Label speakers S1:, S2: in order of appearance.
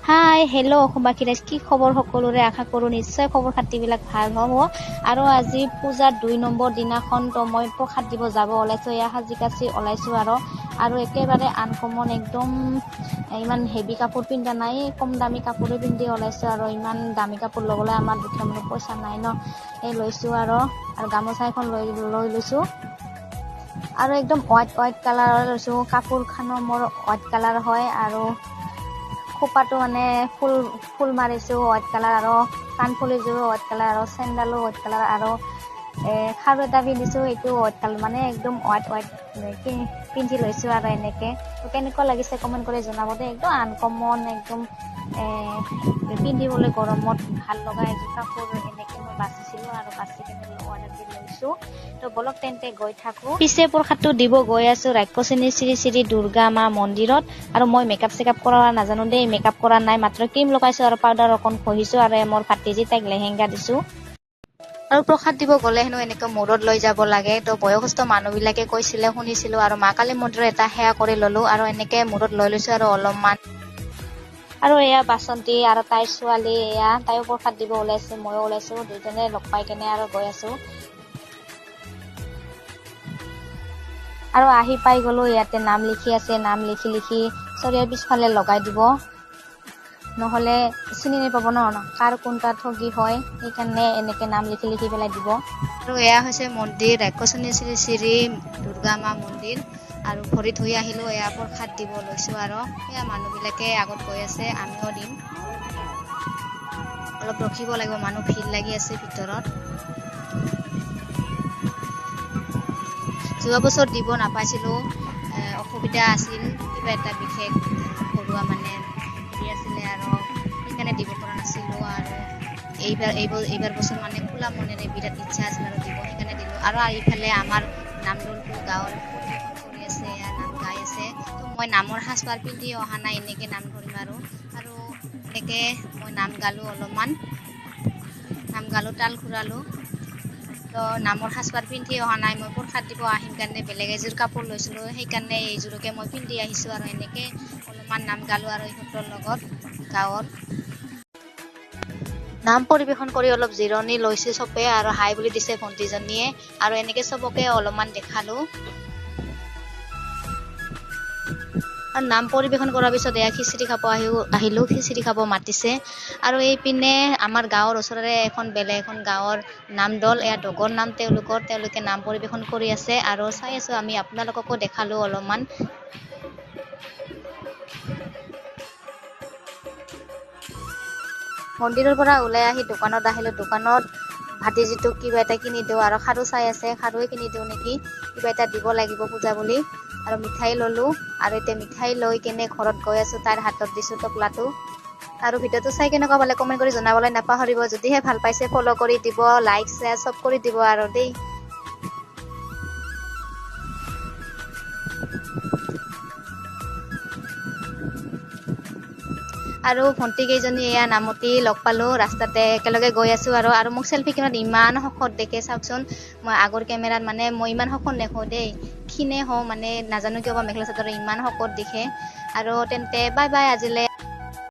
S1: Hi hello' অসমবাসী ৰাইজ, কি খবৰ সকলোৰে? আশা কৰোঁ নিশ্চয় খবৰ খাতিবিলাক ভাল হ'ব। আৰু আজি পূজাৰ 2 নম্বৰ দিনাখন তো মই প্ৰসাদ দিব যাব ওলাইছোঁ। এয়া সাজি কাচি ওলাইছোঁ আৰু আৰু একেবাৰে আনকমন, একদম ইমান হেভি কাপোৰ পিন্ধা নাই, কম দামী কাপোৰে পিন্ধি ওলাইছোঁ। আৰু ইমান দামী কাপোৰ ল'বলৈ আমাৰ দুখীয়া মানুহ পইচা নাই ন, এই লৈছোঁ আৰু আৰু গামোচা এখন লৈ লৈ লৈছোঁ আৰু একদম হোৱাইট হোৱাইট কালাৰৰ লৈছোঁ। কাপোৰখনো মোৰ হোৱাইট কালাৰ হয় আৰু খোপাটো মানে ফুল ফুল মাৰিছোঁ হোৱাইট কালাৰ, আৰু কাণফুলিযোৰো হোৱাইট কালাৰ, আৰু চেণ্ডেলো হোৱাইট কালাৰ, আৰু খাৰু এটা পিন্ধিছোঁ, এইটো হোৱাইট কালাৰ, মানে একদম হোৱাইট হোৱাইট পিন্ধি লৈছোঁ। আৰু এনেকৈ কেনেকুৱা লাগিছে কমেণ্ট কৰি জনাব দেই। একদম আনকমন, একদম পিন্ধিবলৈ গৰমত ভাল লগা এযোৰ কাপোৰ এনেকৈ মই বাচিছিলোঁ আৰু বাচি কেনে অৰ্ডাৰ দি লৈছোঁ। তো বলক তেন্তে গৈ থাকোঁ। পিছে প্ৰসাদটো দিব গৈ আছোঁ ৰাক্ষসিনী শ্ৰী শ্ৰী দুৰ্গা মা মন্দিৰত। আৰু মই মেকআপ চেকআপ কৰা নাজানো দেই, মেকআপ কৰা নাই, মাত্ৰ ক্ৰীম লগাইছোঁ আৰু পাউডাৰ অকণ ঘঁহিছোঁ। আৰু মোৰ ভাতিজী তাইক লেহেংগা দিছোঁ। আৰু প্ৰসাদ দিব গ'লে হেনো এনেকৈ মূৰত লৈ যাব লাগে, তো বয়সস্থ মানুহবিলাকে কৈছিলে, শুনিছিলোঁ। আৰু মা কালী মন্দিৰত এটা সেৱা কৰি ল'লোঁ আৰু এনেকৈ মূৰত লৈ লৈছোঁ আৰু অলপমান। আৰু এয়া বাচন্তী আৰু তাইৰ ছোৱালী, এয়া তাইও প্ৰসাদ দিব ওলাইছে, ময়ো ওলাইছোঁ, দুইজনে লগ পাই কেনে আৰু গৈ আছোঁ। আৰু আহি পাই গ'লো, ইয়াতে নাম লিখি আছে, নাম লিখি লিখি চৰিয়াৰ পিছফালে লগাই দিব, নহ'লে চিনি নাপাব ন কাৰ কোনটা ঠগি হয়, সেইকাৰণে এনেকে নাম লিখি লিখি পেলাই দিব।
S2: আৰু এয়া হৈছে মন্দিৰ, ৰাক্ষসনী শ্ৰী শ্ৰী দুৰ্গা মা মন্দিৰ। আৰু ভৰি ধুই আহিলোঁ, এয়া প্ৰসাদ দিব লৈছোঁ। আৰু এয়া মানুহবিলাকে আগত গৈ আছে, আমিও দিম। অলপ ৰখিব লাগিব, মানুহ ভিৰ লাগি আছে ভিতৰত। যোৱা বছৰ দিব নাপাইছিলোঁ, অসুবিধা আছিল, কিবা এটা বিশেষ ঘৰুৱা মানে হেৰি আছিলে আৰু সেইকাৰণে দিব পৰা নাছিলোঁ। আৰু এইবাৰ বছৰ মানে খোলা মনেৰে বিৰাট ইচ্ছা আছিল আৰু দিব, সেইকাৰণে দিলোঁ। আৰু এইফালে আমাৰ নামদলটো গাঁৱৰ পৰিৱেশন কৰি আছে, নাম গাই আছে। তো মই নামৰ সাজপাৰ পিন্ধি অহা নাই, এনেকৈ নাম ধৰিম আৰু। আৰু এনেকৈ মই নাম গালোঁ, অলপমান নাম গালোঁ, তাল ঘূৰালোঁ। তো নামৰ সাজপাৰ পিন্ধি অহা নাই, মই প্ৰসাদ দিব আহিম কাৰণে বেলেগ এযোৰ কাপোৰ লৈছিলোঁ, সেইকাৰণে এইযোৰকে মই পিন্ধি আহিছোঁ। আৰু এনেকৈ অলপমান নাম গালোঁ আৰু ইহঁতৰ লগত গাঁৱৰ নাম পৰিৱেশন কৰি অলপ জিৰণি লৈছে চবে। আৰু হাই বুলি দিছে ভণ্টিজনীয়ে। আৰু এনেকৈ চবকে অলপমান দেখালোঁ। আৰু নাম পৰিৱেশন কৰাৰ পিছত এয়া খিচিৰি খাব আহিলোঁ, খিচিৰি খাব মাতিছে। আৰু এইপিনে আমাৰ গাঁৱৰ ওচৰৰে এখন বেলেগ এখন গাঁৱৰ নামদল, এয়া ডগৰ নাম তেওঁলোকৰ, তেওঁলোকে নাম পৰিৱেশন কৰি আছে আৰু চাই আছোঁ আমি, আপোনালোককো দেখালোঁ অলপমান। মন্দিৰৰ পৰা ওলাই আহি দোকানত আহিলোঁ, দোকানত ভাতিজীটোক কিবা এটা কিনি দিওঁ আৰু খাৰু চাই আছে, খাৰুৱে কিনি দিওঁ নেকি, কিবা এটা দিব লাগিব পূজা বুলি। আৰু মিঠাই ল'লোঁ আৰু এতিয়া মিঠাই লৈ কেনে ঘৰত গৈ আছোঁ, তাইৰ হাতত দিছোঁ টোপলাটো। আৰু ভিডিঅ'টো চাই কেনেকুৱা পালে কমেণ্ট কৰি জনাবলৈ নাপাহৰিব। যদিহে ভাল পাইছে ফ'ল' কৰি দিব, লাইক শ্বেয়াৰ চব কৰি দিব আৰু দেই। আৰু ভণ্টি কেইজনী এয়া নামতি লগ পালোঁ ৰাস্তাতে, একেলগে গৈ আছোঁ। আৰু আৰু মোক চেল্ফি কেমেৰাত ইমান শকত দেখে, চাওকচোন মই আগৰ কেমেৰাত মানে মই ইমান শকত নেখোঁ দেই, ক্ষীণে হওঁ মানে, নাজানো কিয় বা মেখেলা চাদৰ ইমান শকত দেখে। আৰু তেন্তে বাই বাই আজিলৈ।